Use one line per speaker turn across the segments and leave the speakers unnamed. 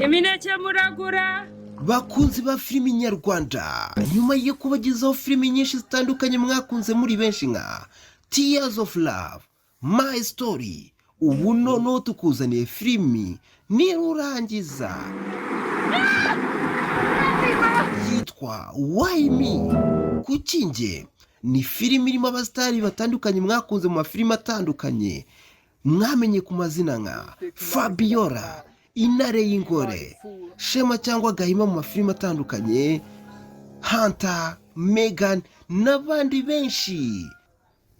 Imineke muragura?
Bakunzi ba filimi nyarwanda, nyuma yo kubagezaho filimi nyinshi zitandukanye mwakunze muri benshi nka Tears of Love, My Story, ubu noneho tukuzaniye filimi Nirurangiza yitwa Why Me, Kuki Njye. Ni filimi irimo abasitari batandukanye mwakunze mu mafilimi atandukanye, mwamenye ku mazina nka Fabiola, Intare y'Ingore, Shema cyangwa Gahima mu mafilimi atandukanye, Hanta, Megan n'abandi benshi.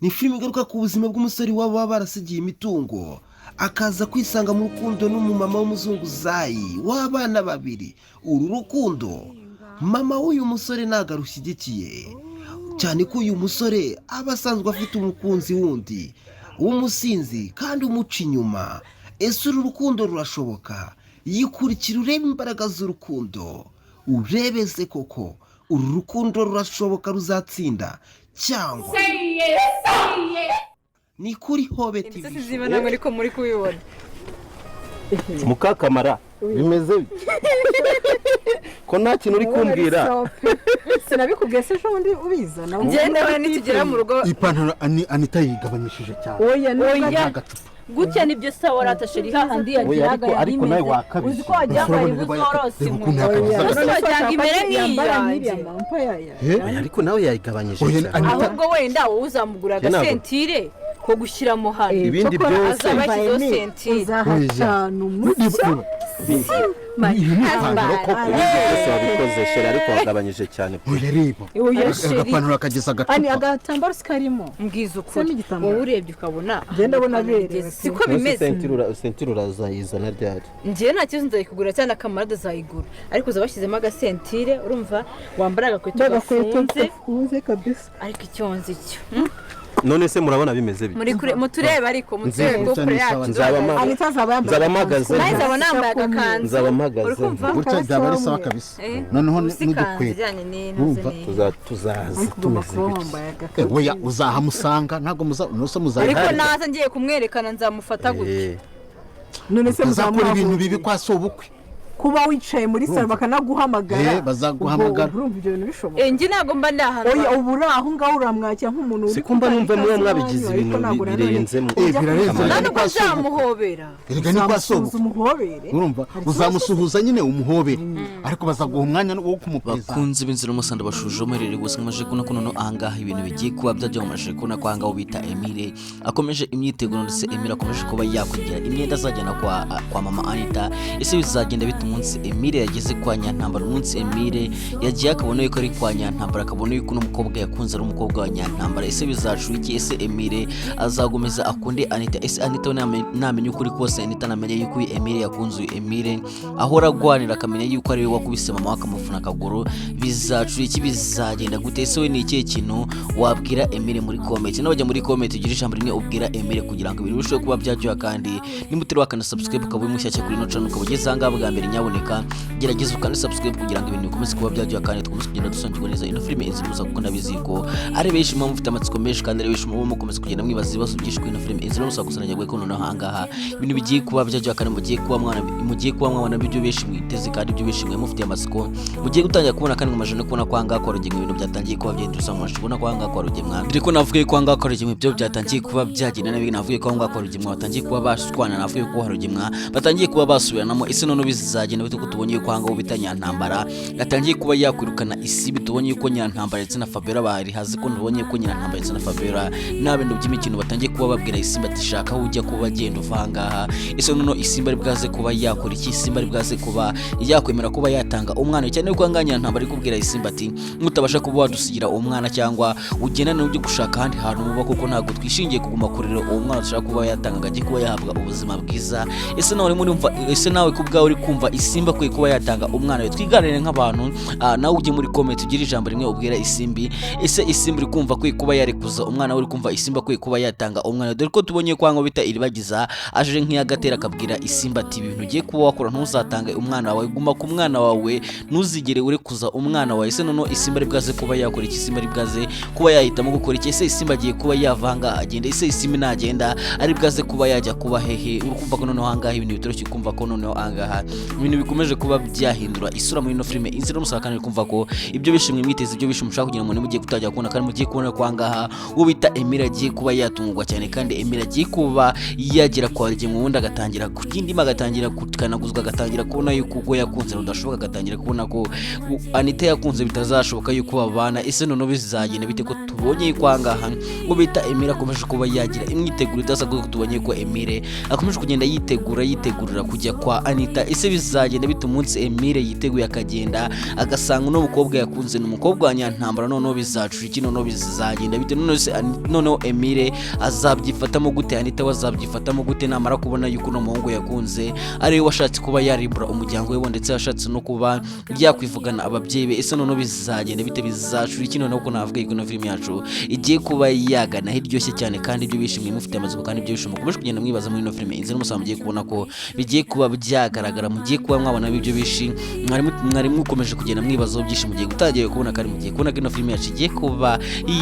Ni filime igaruka ku buzima bw'umusore waba barasigiye imitungo, akaza kwisanga mu rukundo n'umumama w'umuzunguzayi w'abana babiri. Uru rukundo mama w'uyu musore ntabwo arushyigikiye, cyane ko uyu musore aba asanzwe afite umukunzi wundi w'umusinzi kandi umuca inyuma. Ese uru rukundo rurashoboka? Yikurikira urebe imbaraga z'urukundo, urebe se koko uru rukundo rurashoboka, ruzatsinda cyangwa? Ni kuri Hobe TV.
Ziba ntabwo ariko muri kubibona.
Mukakamara, bimeze bite ko nta kintu uri kumbwira?
Sinabikubwiye se ejo bundi ubizana?
Ngende we, nitugera mu rugo.
Ipantaro Anita yigabanyishije cyane.
Oya, nubwo
Nta gacupa.
Gutya nibyo sawa rata chéri, hahandi
Oya,
yagiraga
ariko
yari
ariko nawe
imeze.
wakabije.
Uzi ko wagira ngo
Urabona
ari
niba
buzorose
reba ukuntu
inkweto.
yakagize
Oya,
agacupa.
none se
Wagira ngo imere
washaka yambara
nk'iyanjye.
nk'iriya mampa yaya.
Oya, ariko nawe yayigabanyije
Oya,
cyane.
Anita.
Ahubwo wenda wowe uzamugura
Njye ntabwo-
agasentire ko gushyiramo hano.
Ibindi byose.
Azaba yashyizeho sentire.
Uzahacana umucyo.
Iyi ni ipantaro koko?
Ibindi byose wabikoze chéri, ariko wagabanyije cyane pe.
Oya, reba.
Oya chéri.
Agapantaro kageze
Ani
agacupa.
Agatambaro sikarimo.
Mbwiza
Semo
ukuri.
igitambaro.
Wowe urebye ukabona
Njye ndabona
ahantu
aberewe
bigeze.
pe.
Siko
None se
bimeze?
Ceinture urazayizana ryari?
Njyewe nta kibazo, nzayikugura cyangwa kamarade azayigura, ariko uzaba washyizemo agasentire, urumva wambara agakweto
Agakweto
gafunze.
gafunze kabisa.
Ariko icyo nzi cyo
None se murabona bimeze bite?
Muri kure muturebe, ariko muturebe
Nziza,
ko kure yacu.
Nzaba
Anita azaba yambaye
nzaba mpagaze.
Nawe nzaba nambaye agakanzu.
Nzaba mpagaze.
Uri kumva?
Gutya byaba ari sawa kabisa.
Eh,
Noneho
ubusa ikanzu
n'udukweto.
ijyanye n'intuze
Urumva?
Tuzaza
Ariko ugomba
tumeze
kuba
gutya.
wambaye agakweto.
Oya, uzahamusanga, ntabwo muza nose
Ariko
muzahari.
naza ngiye kumwerekana, nzamufata gutya.
None se
Utazakora ibintu
muzamuha
bibi kwa si ubukwe.
Kuba wicaye muri salo bakanaguhamagara?
Bazaguhamagara.
Ubwo urumva ibyo bintu bishoboka?
Eh, njye ntabwo mba ndi ahantu.
Oya, ubu uri aho ngaho uramwakira nk'umuntu uri
Siko mba numva
gutanga
muba
ikaze
mwabigize
iwanyu,
ibintu
ariko ntabwo nanone
birenze
ujya
Birarenze.
kumufata.
Nta nubwo
Kwa si ubukwe.
nzamuhobera.
Erega ni kwa si
Uzamusuhuza,
ubukwe.
umuhobere.
Urumva uzamusuhuza nyine, umuhobere, ariko bazaguha umwanya wo kumupereza.
Bakunze b'inzira umusanda bashuje umerere gusa, mumaze kubona ko noneho ahangaha ibintu bigiye kuba byajya. Mumaze kubona ko ahangaha bita Emile akomeje imyiteguro, ndetse Emile akomeje kuba yakugira imyenda azajyana kwa mama Anita. Ese bizagenda bite umunsi Emile yageze kwa Nyantambara? Umunsi Emile yagiye akabona yuko ari kwa Nyantambara, akabona yuko n'umukobwa yakunze ari umukobwa wa Nyantambara, ese bizacura iki? Ese Emile azakomeza akunde Anita? Ese Anita we namenya ukuri kose, Anita namenya yuko uyu Emile yakunze uyu Emile ahora agwanira, akamenya yuko ari we wakubise mama we akamuvuna akaguru, bizacura iki? Bizagenda gute? Ese we ni ikihe kintu wabwira Emile muri comment? N'abajya muri comment, ugira ijambo rimwe ubwira Emile kugira ngo ibintu birusheho kuba byaryoha. Kandi nimba utari wakanda subscribe, ukaba uri mushyashya kuri ino channel, ukaba ugeze ahangaha bwa mbere, nyaboneka gerageza ukande subscribe kugira ngo ibintu bikomeze kuba byaryoha kandi dukomeze kugenda dusobanukirwa neza ino filime Inzira Imusa, kuko ndabizi ko ari benshi muba mufite amatsiko menshi kandi ari benshi muba mukomeza kugenda mwibaza ibibazo byinshi kuri ino filime Inzira Imusa. Gusa nagiye ko noneho ahangaha ibintu bigiye kuba byaryoha kandi mugiye kuba mwabona ibyo benshi mwiteze kandi ibyo benshi mwe mufitiye amatsiko mugiye gutangira kubona. Kandi mumaze no kubona ko ahangaha kwa Rugemwe ibintu byatangiye kuba byenda usa, mumaze kubona ko ahangaha kwa Rugemwa, dore ko navuye ko ahangaha kwa Rugemwa ibyo byatangiye kuba byagenda nabi. Navuye ko ahangaha kwa Rugemwa batangiye kuba bashwana, navuye ko kwa Rugemwa batangiye kuba basubiranamo. Ese none bizagenda bite ko tubonye yuko ahangaha bita Nyantambara yatangiye kuba yakwirukana Isibi? Tubonye yuko Nyantambara ndetse na Fabiola bari hazi ko tubonye ko Nyantambara ndetse na Fabiola nta bintu by'imikino, batangiye kuba babwira Isimbi ati: "Shaka aho ujya kuba agenda uva ahangaha." Ese noneho Isimbi ari bwaze kuba yakora iki? Isimbi ari bwaze kuba yakwemera kuba yatanga umwana, cyane yuko ahangaha Nyantambara ari kubwira Isimbi ati: "Nutabasha kuba wadusigira umwana cyangwa ugendane ujye gushaka ahandi hantu muba, kuko ntabwo twishingiye kuguma kurera uwo mwana dushaka kuba yatanga ngo ajye kuba yahabwa ubuzima bwiza." Ese nawe urimo urumva, ese nawe ku bwawe uri kumva Isimbi akwiye kuba yatanga umwana we? Twiganire nk'abantu. Nawe ujye muri comment ugire ijambo rimwe ubwira Isimbi. Ese Isimbi uri kumva akwiye kuba yarekuza umwana we? Uri kumva Isimbi akwiye kuba yatanga umwana we? Dore ko tubonye ko ngo bita Iribagiza aje nk'iyagatera akabwira Isimbi ati: "Ibintu ugiye kuba wakora, ntuzatange umwana wawe, guma ku mwana wawe, ntuzigere urekuza umwana wawe." Ese noneho Isimbi ari bwaze kuba yakora iki? Isimbi ari bwaze kuba yahitamo gukora iki? Ese Isimbi agiye kuba yavanga agenda? Ese Isimbi nagenda ari bwaze kuba yajya kuba hehe? Uri kumva ko noneho ahangaha ibintu bitoroshye, kumva ko noneho ahangaha Ibintu bikomeje kuba byahindura isura muri ino filime Inzira y'Umusaraba, kandi kumva ko ibyo bishimwe mwiteze, ibyo bishimwe mushaka kugira ngo mugiye gutangira kubona, kandi mugiye kubona ko ahangaha uwo bita Emile agiye kuba yatungurwa cyane, kandi Emile agiye kuba yagera kwa Rugemwe, ubundi agatangira kugindima, agatangira kukanaguzwa, agatangira kubona yuko ubwo yakunze rudashoboka, agatangira kubona ko Anita yakunze bitazashoboka yuko babana. Ese noneho bizagenda bite ko tubonye yuko ahangaha uwo bita Emile akomeje kuba yagira imyiteguro idasanzwe, ko tubonye ko Emile akomeje kugenda yitegura, yitegurira kujya kwa Anita? Ese bizagenda bite umunsi Emile yiteguye akagenda agasanga uno mukobwa yakunze ni umukobwa wa Nyantambara? Noneho bizacura iki? Noneho bizagenda bite? Noneho se noneho Emile azabyifatamo gute? Anita we azabyifatamo gute namara kubona yuko uno muhungu yakunze ari we washatse kuba yarimbura umuryango we, ndetse yashatse no kuba yakwivugana ababyeyi be? Ese noneho bizagenda bite? Bizacura iki? Noneho ko navuga yuko ino filime yacu igiye kuba yagana aho iryoshye cyane, kandi ibyo bishimiye mufite amatsiko, kandi ibyo bishimiye mukomeje kugenda mwibaza muri ino filime Inzira y'Umusaraba, mugiye kubona ko bigiye kuba byagaragara, mugiye kuba mwabona ibyo bishi mwari mukomeje kugenda mwibazaho byinshi, mugiye gutangira kubona, kandi mugiye kubona ko ino filime yacu igiye kuba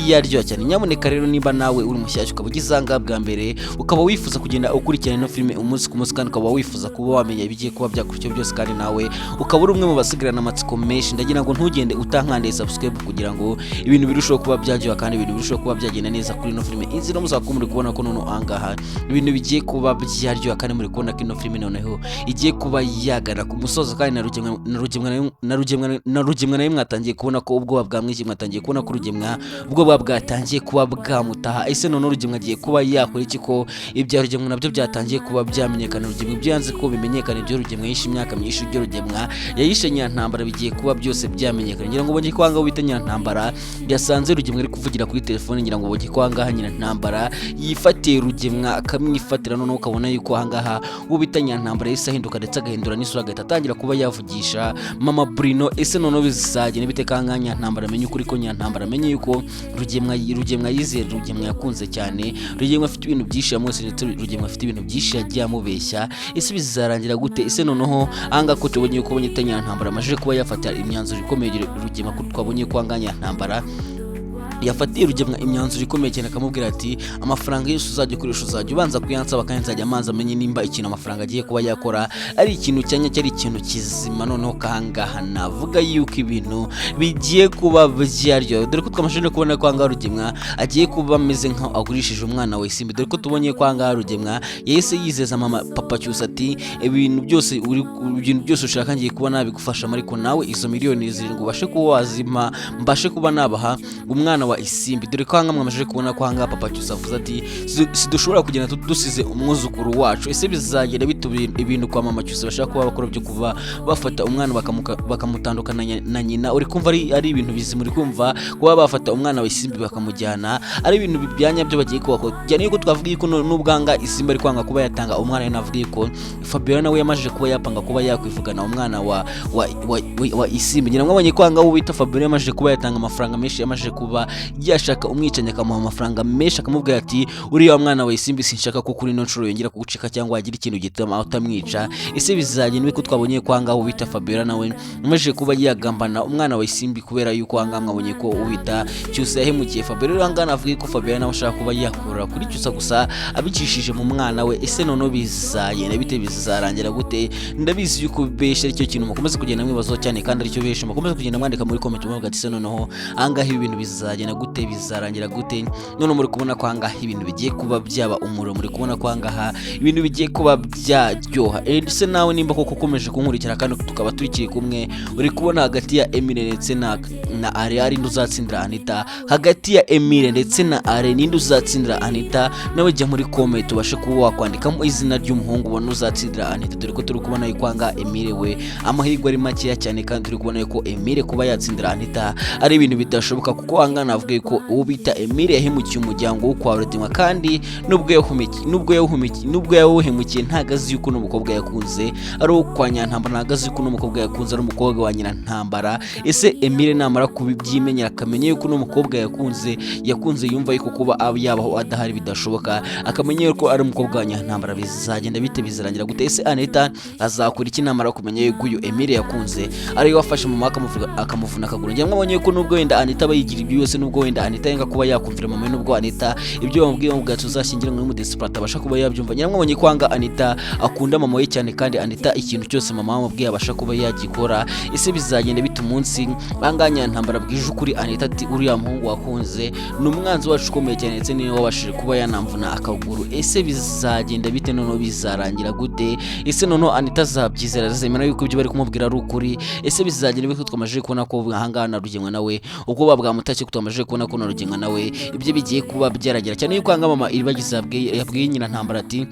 yaryoha cyane. Nyamuneka rero, niba nawe uri mushyashya ukaba ugize aha ngaha bwa mbere, ukaba wifuza kugenda ukurikirana ino filime umunsi ku munsi, kandi ukaba wifuza kuba wamenya ibigiye kuba byakurikiyeho byose, kandi nawe ukaba uri umwe mu basigarana amatsiko menshi, ndagira ngo ntugende utankandiye subscribe kugira ngo ibintu birusheho kuba byaryoha, kandi ibintu birusheho kuba byagenda neza kuri ino filime Inzira y'Umusaraba. Muri kubona ko noneho aha ngaha ibintu bigiye kuba byaryoha, kandi muri kubona ko ino filime noneho igiye kuba yagana ku musozo, kandi na Rugemwa na Rugemwa na Rugemwa na Rugemwa nawe mwatangiye kubona ko ubwoba bwamwishe, mwatangiye kubona ko Rugemwa ubwoba bwatangiye kuba bwamutaha. Ese noneho Rugemwa agiye kuba yakora iki ko ibya Rugemwa nabyo byatangiye kuba byamenyekana? Rugemwa ibyo yanze ko bimenyekana, ibyo Rugemwa yishe imyaka myinshi, ibyo Rugemwa yayishe Nyirantambara, bigiye kuba byose byamenyekana. Ngira ngo ubonye ko ahangaha wita Nyirantambara yasanze Rugemwa ari kuvugira kuri telefone. Ngira ngo ubonye ko ahangaha Nyirantambara yifatiye Rugemwa akamwifatira, noneho ukabona yuko ahangaha uwo bita Nyirantambara yahise ahinduka, ndetse agahindura n'isura, agahita atangira kuba yavugisha mama Bruno. Ese noneho bizagenda bite ko ahangaha Nyirantambara amenye ukuri, ko Nyirantambara amenye yuko Rugemwa yizeye, Rugemwa yakunze cyane, Rugemwa afite ibintu byinshi yamwose, ndetse Rugemwa afite ibintu byinshi yagiye amubeshya? Ese bizarangira gute? Ese noneho ahangaha ko tubonye yuko ubonye Nyirantambara amajije kuba yafata imyanzuro ikomeye Rugemwa, ko twabonye ko ahangaha Nyirantambara yafatiye Rugemwa imyanzuro ikomeye cyane, akamubwira ati amafaranga yose uzajya ukoresha uzajya ubanza kuyansaba, kandi nzajya amanza amenye nimba ikintu amafaranga agiye kuba yakora ari ikintu cyanya cyari ikintu kizima. Noneho kahangaha navuga yuko ibintu bigiye kuba byaryoha, dore ko twamashije no kubona ko ahangaha Rugemwa agiye kuba ameze nkaho agurishije umwana we Simbi, dore ko tubonye ko ahangaha Rugemwa yahise yizeza mama papa Cyusa ati ibintu byose uri ibintu byose ushaka ngiye kuba nabigufashamo, ariko nawe izo miliyoni 7 ubashe kuba wazima mbashe kuba nabaha umwana wa Isimbi. Dore ko ahangaha mwamajije kubona ko ahangaha papa Cyusa avuze ati sidushobora kugenda dusize umwuzukuru wacu. Ese bizagenda bite ibintu kwa mama Cyusa bashaka kuba bakora byo kuva bafata umwana bakamutandukana na nyina? Uri kumva ari ibintu bizima? Uri kumva kuba bafata umwana wa Isimbi bakamujyana ari ibintu byanya byo bagiye kubakora? Cyane yuko twavuga yuko n'ubwanga Isimbi ari kwanga kuba yatanga umwana we, navuga yuko Fabiola nawe yamajije kuba yapanga kuba yakwivugana umwana wa Isimbi. Ngira ngo mwabonye ko ahangaha uwo bita Fabiola yamajije kuba yatanga amafaranga menshi, yamajije kuba yashaka umwicanyi akamuha amafaranga menshi, akamubwira ati uriya mwana wa Isimbi sinshaka ko kuri ino nshuro yongera kugucika cyangwa wagira ikintu gituma utamwica. Ese bizagenda ko twabonye ko ahangaha uwita Fabiola nawe yamajije kuba yagambana umwana wa Isimbi, kubera yuko ahangaha mwabonye ko uwita Cyusa yahemukiye Fabiola? Rero ahangaha navuga ko Fabiola nawe ashaka kuba yakura kuri Cyusa gusa abicishije mu mwana we. Ese noneho bizagenda bite? Bizarangira gute? Ndabizi yuko benshi aricyo kintu mukomeza kugenda mwibazaho cyane, kandi aricyo benshi mukomeza kugenda mwandika muri comment muvuga ati ese noneho ahangaha ibi bintu bizagenda gute? Bizarangira gute? None muri kubona ko ahangaha ibintu bigiye kuba byaba umuriro, muri kubona ko ahangaha ibintu bigiye kuba byaryoha. Ese nawe nimba koko ukomeje kunkurikira kandi tukaba tukiri kumwe, uri kubona hagati ya Emile ndetse na Are ari nde uzatsindira Anita? Hagati ya Emile ndetse na Are ninde uzatsindira Anita? Nawe jya muri comment ubashe kuba wakwandikamo izina ry'umuhungu ubona uzatsindira Anita, dore ko turi kubona yuko ahangaha Emile we amahirwe ari makeya cyane, kandi turi kubona yuko Emile kuba yatsindira Anita ari ibintu bidashoboka, kuko ahangaha navuga yuko uwo bita Emile yahemukiye umuryango wo kwa Rugemwa, kandi nubwo yawuhemukiye ntago azi yuko n'umukobwa yakunze ari uwo kwa Nyantambara, ntago azi yuko n'umukobwa yakunze ari umukobwa wa Nyirantambara. Ese Emile namara kubibyimenyera akamenya yuko n'umukobwa yakunze yumva yuko kuba yabaho adahari bidashoboka, akamenya yuko ari umukobwa wa Nyirantambara, bizagenda bite? Bizarangira gute? Ese Anita azakora iki namara kumenya yuko uyu Emile yakunze ariwe wafashe mama akamuvuna akaguru? Njye mwabonye yuko nubwo wenda Anita aba yigira ibyo byose, nubwo Nubwo wenda Anita yanga kuba yakumvira mama we, nubwo Anita ibyo bamubwiye bamubwira ati uzashyingiranwe n'umudesperate abasha kuba yabyumva. Nyiramwabonye kwanga Anita akunda mama we cyane, kandi Anita ikintu cyose mama we amubwiye abasha kuba yagikora. Ese bizagenda bite umunsi ahangaha Nyantambara bwije ukuri Anita ati uriya muhungu wakunze ni umwanzi wacu ukomeye cyane, ndetse niwe wabashije kuba yanamvuna akaguru? Ese bizagenda bite noneho, bizarangira gute? Ese noneho Anita azabyizera, azemera yuko ibyo bari kumubwira ari ukuri? Ese bizagenda bite? Twamaze kubona ko ahangaha na Rugemwa nawe ubwoba bwamutashye, ko twamaze kubona ko na Rugemwa nawe ibyo bigiye kuba byaragera cyane, yuko ahangaha mama Iribagiza yabwiye nyina Ntambara ati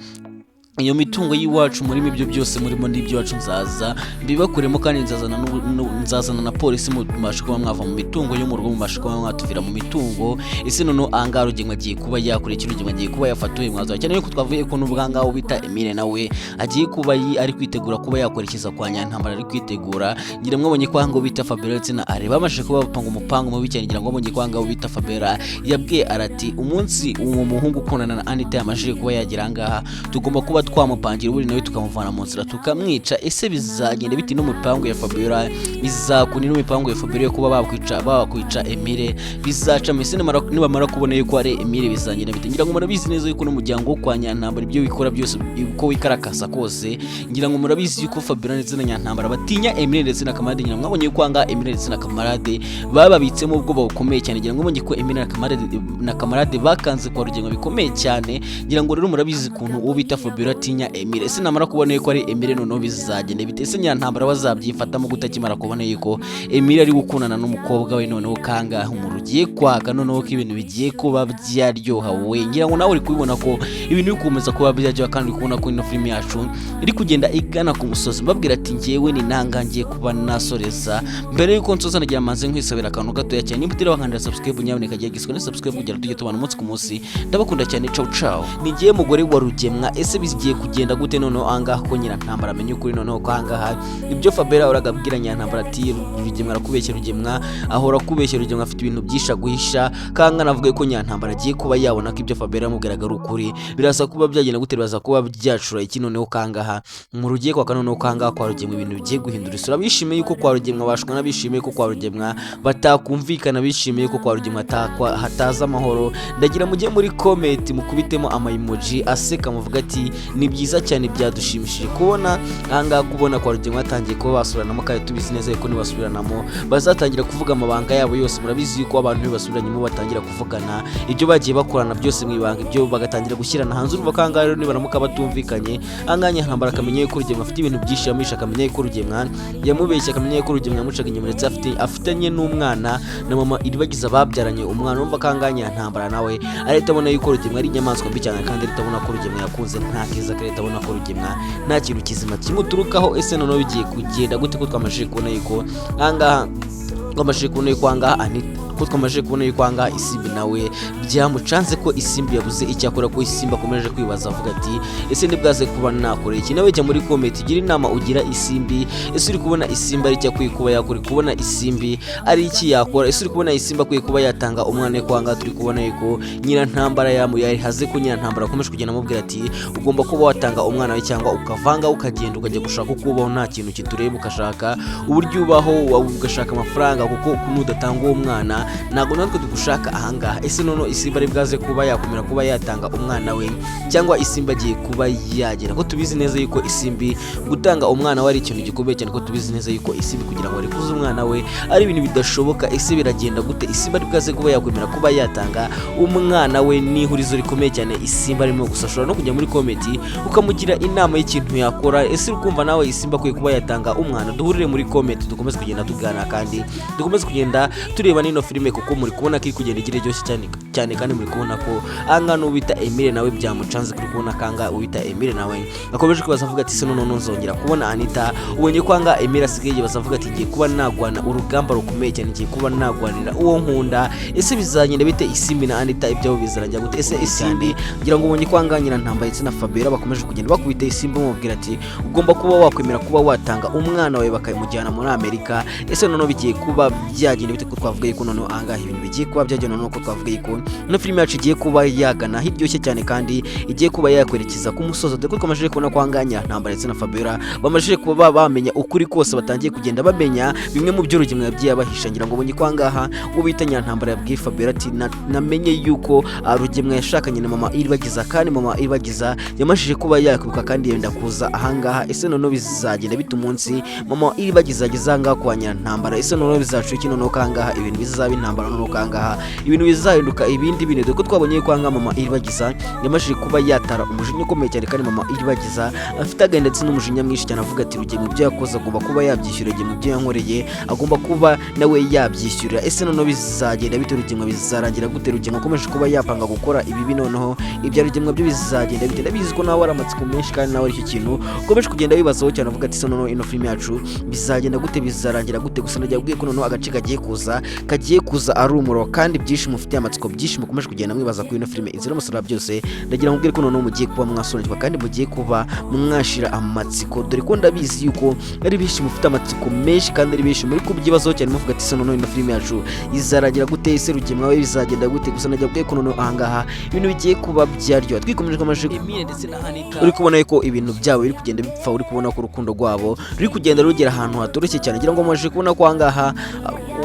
iyo mitungo y'iwacu murimo, ibyo byose murimo n'iby'iwacu, nzaza mbibakuremo, kandi nzazana na polisi, mubashe kuba mwava mu mitungo yo mu rugo, mubashe kuba mwatuvira mu mitungo. Ese noneho ahangaha Rugemwa agiye kuba yakora iki? Rugemwa agiye kuba yafata uyu mwanzuro cyane yuko twavuye ko n'ubwo ahangaha bita Emile nawe agiye kuba ari kwitegura kuba yakwerekeza kwa Nyantambara, ari kwitegura. Ngira mwabonye ko ahangaha bita Fabiola ndetse na Are bamaze kuba bapanga umupango mubi cyane. Ngira ngo mwabonye ko ahangaha bita Fabiola yabwiye arati umunsi uwo muhungu ukundana na Anita yamajije kuba yagera ahangaha, tugomba kuba twamupangira ubundi nawe tukamuvana mu nzira tukamwica. Ese bizagenda bite n'umupango ya Fabiola bizakunda? N'imipango ya Fabiola yo kuba bakwica Emile bizaca ese nibamara kubona yuko ari Emile bizagenda bite? Ngira ngo murabizi neza yuko n'umuryango wo kwa Nyantambara ibyo wikora byose, uko wikarakasa kose, ngira ngo murabizi yuko Fabiola ndetse na Nyantambara batinya Emile ndetse na Kamarade. Ngira ngo mwabonye yuko ahangaha Emile ndetse na Kamarade bababitsemo ubwoba bukomeye cyane. Ngira ngo mwabonye ko Emile na Kamarade bakanze kwa Rugengo bikomeye cyane. Ngira ngo rero murabizi ukuntu uwo bita Fabiola atinya Emile. Ese namara kubona yuko ari Emile noneho bizagenda bite? Ese Nyantambara bazabyifatamo gute akimara kubona yuko Emile ari gukundana n'umukobwa we? Noneho kangahe umuriro ugiye kwaka, noneho ko ibintu bigiye kuba byaryoha we. Ngira ngo nawe uri kubibona ko ibintu biri gukomeza kuba byaryoha, kandi uri kubona ko ino filime yacu iri kugenda igana ku musozi. Mbabwira ati ngewe ni nanga ngiye kuba nasoreza. Mbere yuko nsoza, nagira manze nkwisabira akantu gatoya cyane. Niba utari wakandira subscribe, nyamuneka gihe giswe na subscribe kugira tujye tubana umunsi ku munsi. Ndabakunda cyane, ciao ciao. Ni ngiye mugore wa Rugemwa. Ese bigiye kugenda gute noneho ahangaha ko Nyirantambara amenye ukuri? Noneho ko ahangaha ibyo Fabiola ahoraga abwira Nyirantambara ati Rugemwa arakubeshya, Rugemwa ahora akubeshya, Rugemwa afite ibintu byinshi aguhisha, kangana avuga ko Nyirantambara agiye kuba yabona ko ibyo Fabiola yamubwiraga ari ukuri, biraza kuba byagenda gute? Biraza kuba byacura iki noneho kangaha mu rugiye kwaka? Noneho kangaha kwa Rugemwa ibintu bigiye guhindura isura. Bishimiye yuko kwa Rugemwa bashwana, bishimiye ko kwa Rugemwa batakumvikana, bishimiye ko kwa Rugemwa hataza amahoro. Ndagira mujye muri comment mukubitemo ama emoji aseka, muvuga ati ni byiza cyane, byadushimishije kubona ahangaha, kubona kwa Rugemwa hatangiye kuba basubiranamo, kandi tubizi neza yuko nibasubiranamo bazatangira kuvuga amabanga yabo yose. Murabizi yuko abantu iyo basubiranyemo batangira kuvugana ibyo bagiye bakorana byose mu ibanga, ibyo bagatangira gushyirana hanze. Urumva ko ahangaha rero nibaramuka batumvikanye, ahangaha Nyantambara akamenya yuko Rugemwa afite ibintu byinshi yamuhishe, akamenya yuko Rugemwa yamubeshye, akamenya yuko Rugemwa yamucaga inyuma, ndetse afitanye n'umwana na mama Iribagiza, babyaranye umwana. Urumva ko ahangaha Nyantambara nawe arahita abona yuko Rugemwa ari inyamaswa mbi cyane, kandi arahita abona ko Rugemwa yakunze nta keza, arahita abona ko Rugemwa nta kintu kizima kimuturukaho. Ese noneho bigiye kugenda gute ko twamajije kubona yuko ahangaha twamajije kubona yuko ahangaha Anita, ko twamajije kubona yuko ahangaha Isimbi nawe byamucanze, ko Isimbi yabuze icyo akora, ko Isimbi akomeje kwibaza avuga ati ese ntibwaze kuba nakora iki? Nawe jya muri comment ugira inama ugira Isimbi. Ese uri kubona Isimbi ari icyo akwiye kuba yakora? Uri kubona Isimbi ari iki yakora? Ese uri kubona Isimbi akwiye kuba yatanga umwana we? Ko ahangaha turi kubona yuko Nyirantambara yarihaze, ko Nyirantambara akomeje kugenda amubwira ati ugomba kuba watanga umwana we cyangwa ukavanga ukagenda ukajya gushaka uko ubaho, nta kintu kitureba, ugashaka uburyo ubaho, ugashaka amafaranga, kuko nudatanga uwo mwana ntabwo natwe tugushaka ahangaha. Ese noneho Isimbi ari bwaze kuba yakomera kuba yatanga umwana we, cyangwa Isimbi agiye kuba yagera? Ko tubizi neza yuko Isimbi gutanga umwana we ari ikintu gikomeye cyane, ko tubizi neza yuko Isimbi kugira ngo arekuze umwana we ari ibintu bidashoboka. Ese biragenda gute? Isimbi ari bwaze kuba yakwemera kuba yatanga umwana we? Ni ihurizo rikomeye cyane Isimbi arimo gusa. Ashobora no kujya muri comment ukamugira inama y'ikintu yakora. Ese uri kumva nawe Isimbi akwiye kuba yatanga umwana? Duhurire muri comment, dukomeze kugenda tuganira kandi dukomeze kugenda tureba n'ino filime, kuko muri kubona ko iri kugenda igira iryoshye cyane cyane, kandi muri kubona ko ahangaha n'uwita Emile nawe byamucanze. Kuri kubona ko ahangaha uwita Emile nawe akomeje kwibaza avuga ati se noneho nzongera kubona Anita? Ubonye ko ahangaha Emile asigaye yibaza avuga ati ngiye kuba nagwana urugamba rukomeye cyane, ngiye kuba nagwanira uwo nkunda. Ese bizagenda bite? Isimbi na Anita ibyabo bizarangira gute? Ese Isimbi, ngira ngo ubonye ko ahangaha Nyirantambara ndetse na Fabiola bakomeje kugenda bakubita Isimbi bamubwira ati ugomba kuba wakwemera kuba watanga umwana wawe bakamujyana muri Amerika. Ese noneho bigiye kuba byagenda bite, ko twavuga yuko noneho ahangaha ibintu bigiye kuba byagenda, noneho ko twavuga yuko Ino filime yacu igiye kuba yagana aho iryoshye cyane kandi igiye kuba yakwerekeza ku musozo, dore ko twamajije kubona ko ahangaha Ntambara ndetse na Fabiola bamajije kuba bamenya ukuri kose, batangiye kugenda bamenya bimwe mu byo Rugemwe yagiye abahisha. Ngira ngo ubonye ko ahangaha uwo bita Nyantambara yabwiye Fabiola ati: "Namenye yuko Rugemwe yashakanye na mama Iribagiza, kandi mama Iribagiza yamajije kuba yakwibuka kandi yenda kuza ahangaha. Ese noneho bizagenda bite umunsi mama Iribagiza ageze ahangaha kwa Nyantambara? Ese noneho bizaca iki? Noneho ko ahangaha ibintu bizaba intambara, noneho ko ahangaha ibintu bizahinduka ibindi bintu?" Dore ko twabonye ko ahangaha mama Iribagiza yamajije kuba yatara umujinya ukomeye cyane, kandi mama Iribagiza afite agahinda ndetse n'umujinya mwinshi cyane, avuga ati: "Rugemwe ibyo yakoze agomba kuba yabyishyura, Rugemwe ibyo yankoreye agomba kuba nawe yabyishyurira. Ese noneho bizagenda bite? Rugemwe bizarangira gute? Rugemwe akomeje kuba yapanga gukora ibibi, noneho ibya Rugemwe byo bizagenda bite?" Ndabizi ko nawe ari amatsiko menshi kandi nawe aricyo kintu ukomeje kugenda wibazaho cyane, avuga ati: "Se noneho ino filime yacu bizagenda gute, bizarangira gute?" Gusa ndagira kubwiye ko noneho agace kagiye kuza ari umuriro, kandi byinshi mufitiye amatsiko, byinshi mukomeje kugenda mwibaza kuri ino filime Inzira y'Umusaraba byose, ndagira ngo mbwire ko noneho mugiye kuba mwasobanukirwa kandi mugiye kuba mwashira amatsiko, dore ko ndabizi yuko ari benshi mufite amatsiko menshi kandi ari benshi muri kubyibazaho cyane, muvuga ati: "Se noneho ino filime yacu izarangira gute? Ese Rugemwe we bizagenda gute?" Gusa ndagira kubwiye ko noneho ahangaha ibintu bigiye kuba byaryoha. Twikomeje amajwi,
Emile ndetse na Anita
uri kubona ko ibintu byabo biri kugenda bipfa, uri kubona ko urukundo rwabo ruri kugenda rugera ahantu hatoroshye cyane. Ngira ngo mubashe kubona ko ahangaha,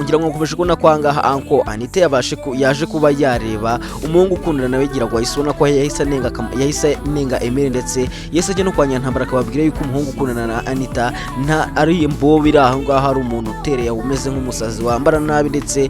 ngira ngo mukomeje kubona ko ahangaha anko Anita yaje kuba yareba umuhungu ukundana nawe, gira ngo ahise ubona ko yahise anenga Emile, ndetse yahise ajya no kwa Nyantambara akababwira yuko umuhungu ukundana na Anita nta ari imbobo iri aho ngaho, ari umuntu utereye aho umeze nk'umusazi wambara nabi ndetse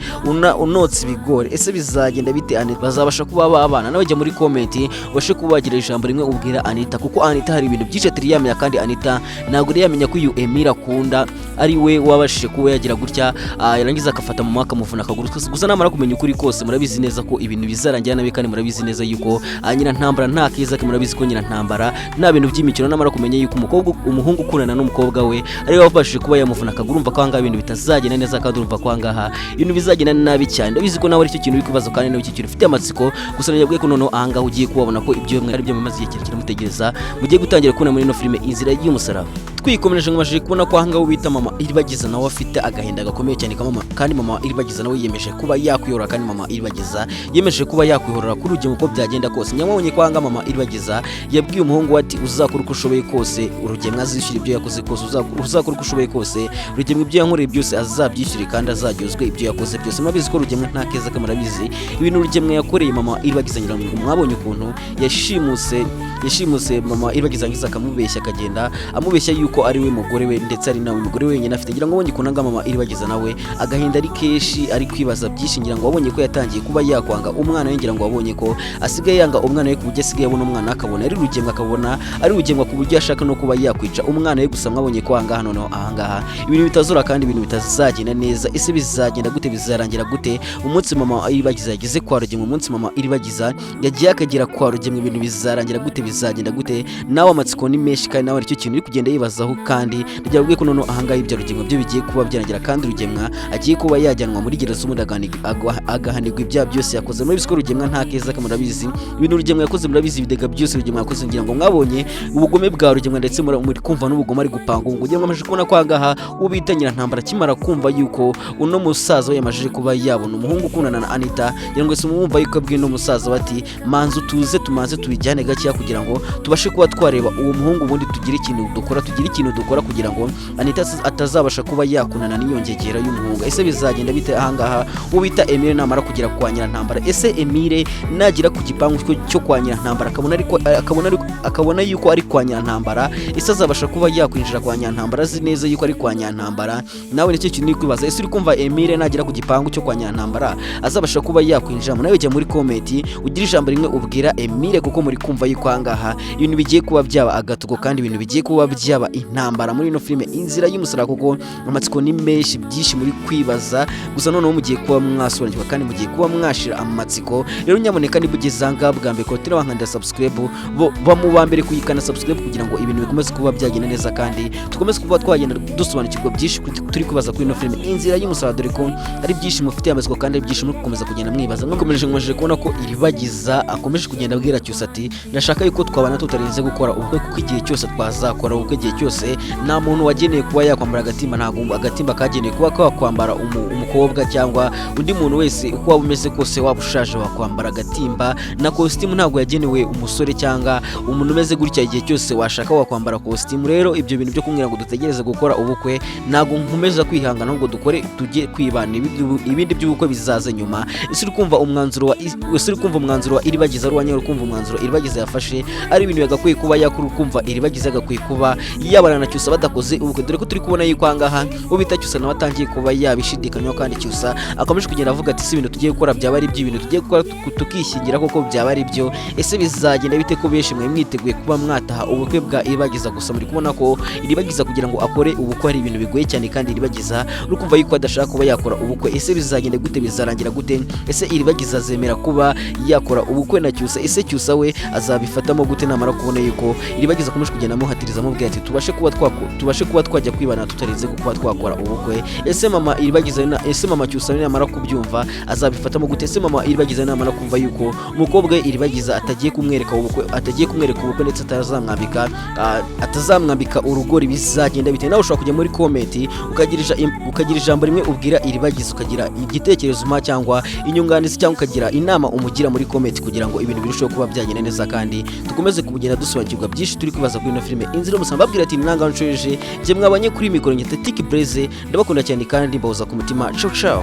unotsa ibigori. Ese bizagenda bite? Anita bazabasha kuba babana nawe? Jya muri comment ubashe kuba wagira ijambo rimwe ubwira Anita, kuko Anita hari ibintu byinshi atari yamenya, kandi Anita ntabwo yari yamenya ko uyu Emile akunda ari we wabashije kuba yagira gutya, yarangiza agafata mama akamuvuna akaguru. Gusa namara kumenya ukuri kose, murabizi neza ko ibintu bizarangira nabi, kandi murabizi neza yuko Nyirantambara nta keza ke. Murabizi ko Nyirantambara nta bintu by'imikino. Namara kumenya yuko umukobwa, umuhungu ukundana n'umukobwa we ari we wabashije kuba yamuvuna akaguru, urumva ko ahangaha ibintu bitazagenda neza, kandi urumva ko ahangaha ibintu bizagenda nabi cyane. Ndabizi ko nawe aricyo kintu uri kubaza kandi nawe icyo kintu ufite amatsiko. Gusa nabwiye ko noneho ahangaha ugiye kubabona ko ibyo mwe ari byo mumaze igihe kirekire mutegereza, mugiye gutangira kubona muri ino filime Inzira y'Umusaraba. Twikomereje, ngo kubona ko ahangaha bita mama Iribagiza nawe afite agahinda gakomeye cyane ka mama, kandi mama Iribagiza nawe yiyemeje kuba yakwihorera, kandi mama Iribagiza yemeje kuba yakwihorera kuri Rugema uko byagenda kose. Nyamwabonye ko ahangaha mama Iribagiza yabwiye umuhungu we ati: "Uzakora uko ushoboye kose Rugemwa azishyura ibyo yakoze kose, uzakora uko ushoboye kose Rugemwa ibyo yankoreye byose azabyishyure kandi azaryozwe ibyo yakoze byose." Murabizi ko Rugemwa nta keza ke, murabizi ibintu Rugemwa yakoreye mama Iribagiza. Ngira ngo mwabonye ukuntu yashimuse mama Iribagiza, ngize akamubeshya, akagenda amubeshya yuko ari we mugore we ndetse ari nawe mugore wenyine afite. Ngira ngo wabonye ukuntu anga mama Iribagiza nawe agahinda ari kenshi, ari kwibaza byinshi. Ngira ngo wabonye ko yatangiye kuba yakwanga umwana we. Ngira ngo wabonye ko asigaye yanga umwana we, ku buryo asigaye abona umwana akabona ari Rugemwa, akabona ari Rugemwa, ku buryo ashaka no kuba yakwica umwana we. Gusa mwabonye ko ahangaha noneho ahangaha ibintu bitazura kandi ibintu bitazagenda neza. Ese bizagenda gute? Bizarangira gute umunsi mama Iribagiza yageze kwa Rugemwa? Umunsi mama Iribagiza yagiye akagera kwa Rugemwa, ibintu bizarangira gute? Bizagenda gute? Nawe amatsiko ni menshi kandi nawe aricyo kintu uri kugenda yibazaho, kandi ndagira ngo ko noneho ahangaha ibya Rugemwa byo bigiye kuba byarangira, kandi Rugemwa agiye kuba yajyanwa muri gereza ubundi agahanirwa ibyaha byose yakoze. Murabizi ko Rugemwa nta keza ke, murabizi ibintu Rugemwa yakoze, murabizi ibidega byose Rugemwa yakoze. Ngira ngo mwabonye ubugome bwa Rugemwa, ndetse muri kumva n'ubugome ari gupanga. Ngo ngira ngo amaze kubona ko ahangaha ubita Nyirantambara akimara kumva yuko uno musaza we yamajije kuba yabona umuhungu ukundana na Anita, ngira ngo simumva yuko abwiye uno musaza bati: "Manza utuze, tumanze tubijyane gakeya kugira ngo tubashe kuba twareba uwo muhungu, ubundi tugire ikintu dukora, tugire ikintu dukora kugira ngo Anita atazabasha kuba yakunana n'iyo ngegera y'umuhungu." Ese bizagenda bite ahangaha uwo bita Emile namara kugera kwa Nyirantambara? Ese Emile nagera ku gipangu cyo kwa Nyirantambara akabona yuko ari kwa Nyirantambara, ese azabasha kuba yakwinjira kwa Nyirantambara azi neza yuko ari kwa Nyirantambara? Nawe nicyo kintu uri kwibaza. Ese uri kumva Emile nagera ku gipangu cyo kwa Nyirantambara azabasha kuba yakwinjiramo? Nawe jya muri comment ugire ijambo rimwe ubwira Emile, kuko muri kumva yuko ahangaha ibintu bigiye kuba byaba agatuko kandi ibintu bigiye kuba byaba intambara muri ino filime Inzira y'Umusaraba, kuko amatsiko ni menshi, byinshi muri kwibaza. Gusa noneho mugiye kuba mwasobanukirwa kandi mugiye kuba mwashira amatsiko. Rero nyamuneka niba ugeze ahangaha bwa mbere, kotera wankanda subscribe, bo ba mu ba mbere kuyikanda subscribe kugira ngo ibintu bikomeze kuba byagenda neza kandi dukomeze kuba twagenda dusobanukirwa byinshi turi kwibaza kuri ino filime Inzira y'Umusaraba, dore ko ari byinshi mufitiye amatsiko kandi ari byinshi muri gukomeza kugenda mwibaza. Mwakomeje nkomeje kubona ko Iribagiza akomeje kugenda abwira Cyusa ati: "Ndashaka yuko twabana tutarinze gukora ubukwe, kuko igihe cyose twazakora ubukwe, igihe cyose rwose nta muntu wageneye kuba yakwambara agatimba. Ntabwo agatimba kagenewe kuba kakwambara umukobwa cyangwa undi muntu wese. Uko waba umeze kose, waba ushaje, wakwambara agatimba. Na kositimu ntabwo yagenewe umusore cyangwa umuntu umeze gutya. Igihe cyose washaka wakwambara kositimu. Rero ibyo bintu byo kumbwira ngo dutegereze gukora ubukwe, ntabwo nkomeza kwihangana, ahubwo dukore tujye kwibana, ibindi by'ubukwe bizaza nyuma. Ese uri kumva umwanzuro wa Iribagiza ari uwanyawe? Uri kumva umwanzuro Iribagiza yafashe ari ibintu yagakwiye kuba yakora? Kumva Iribagiza yagakwiye kuba yabana na Cyusa badakoze ubukwe, dore ko turi kubona yuko ahangaha uwo bita Cyusa nawe atangiye kuba yabishidikanyaho, kandi Cyusa akomeje kugenda avuga ati: "Si ibintu tugiye gukora byaba ari byo? Ibintu tugiye gukora tukishyingira koko byaba ari byo? Ese bizagenda bite ko benshi mwe mwiteguye kuba mwataha ubukwe bwa Iribagiza?" Gusa muri kubona ko Iribagiza kugira ngo akore ubukwe ari ibintu bigoye cyane, kandi Iribagiza uri kumva yuko adashaka kuba yakora ubukwe. Ese bizagenda gute? Bizarangira gute? Ese Iribagiza azemera kuba yakora ubukwe na Cyusa? Ese Cyusa we azabifatamo gute namara kubona yuko Iribagiza akomeje kugenda amuhatiriza, amubwira ati tubashe kuba twajya kwibana tutarinze kuba twakora ubukwe? Ese mama Iribagiza ese mama Cyusa namara kubyumva azabifatamo gute? Ese mama Iribagiza namara kumva yuko umukobwa we Iribagiza atagiye kumwereka ubukwe ndetse atazamwambika urugori, bizagenda bite? Nawe ushobora kujya muri comment ukagira ijambo rimwe ubwira Iribagiza, ukagira igitekerezo umpa cyangwa inyunganizi cyangwa ukagira inama umugira muri comment, kugira ngo ibintu birusheho kuba byagenda neza kandi dukomeze kugenda dusobanukirwa byinshi turi kwibaza kuri ino filime Inzira y'Umusaraba. Mbabwira ati nanga nshoje jye mwabanye kuri mikoro nyita Tiki Blaze. Ndabakunda cyane kandi mbahoza ku mutima. Ciao ciao.